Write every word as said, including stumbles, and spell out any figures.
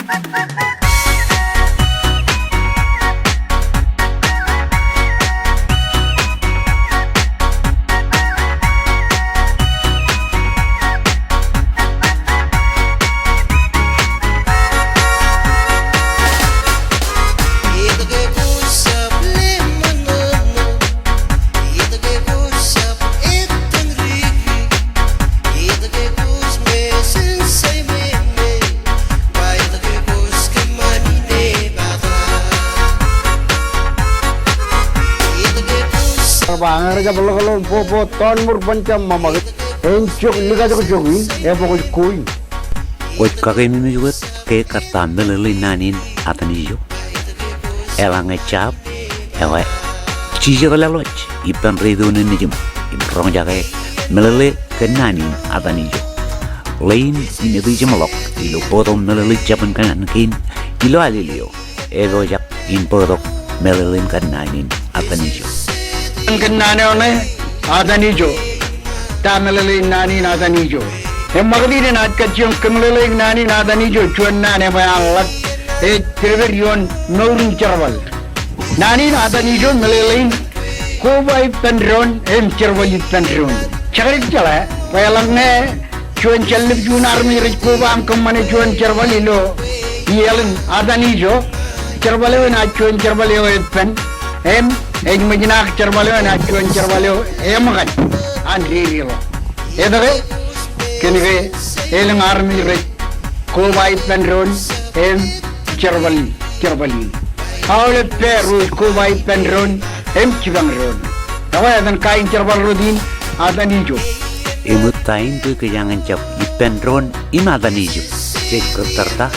Ba ñe rej jab ḷọk ilo bōkbōk tọọnmur ban jab ṃōṃakūt. Āinjok likajokjok in, ebọkōj ko in. Kwōj kakeememej wōt ke kar ta meḷeḷe in naan in Atan Ijo. Eḷaññe jab, eḷaññe jijet leḷọk ippān redio in nejūṃ im roñjake meḷeḷe kōn naan in Atan Ijo. Ḷein in ej jeṃḷọk ilo bōktok meḷeḷe jabōn kōṇaan kein ilo Alil eo. Epojak in bōktok meḷeḷein kōn naan in Atan Ijo. Kōn naan eo ṇe Atan Ijo. Ta meḷeḷein naan in Atan Ijo? Eṃṃakūt in naaj kajjioñ kōmeḷeḷeik naan in Atan Ijo juon naan ebwe an ḷak ej pedped ioon mour in jerbal. Naan in Atan Ijo meḷeḷein koba ippān doon im jerbal ippān doon. Jekdọọn jeḷā bwe eḷaññe juon jāllib juon armej rej koba im kōṃṃane juon jerbal ilo iaḷ in Atan Ijo, jerbal eo enaaj juon jerbal eo eppān, im ej ṃōjṇaak jerbal eo enaaj juon jerbal eo eṃōkan an dedeḷọk. Etke? Kōnke elōñ armej rej koba ippān doon im jerbal, jerbal in. Aolep pā rej koba ippān doon im jipañ doon. Ekwe etan kain jerbal rot in Atan Ijo. Eṃōj ta in bwe kōjeañ in jab ippān doon im Atan Ijo? Jej kōttar ta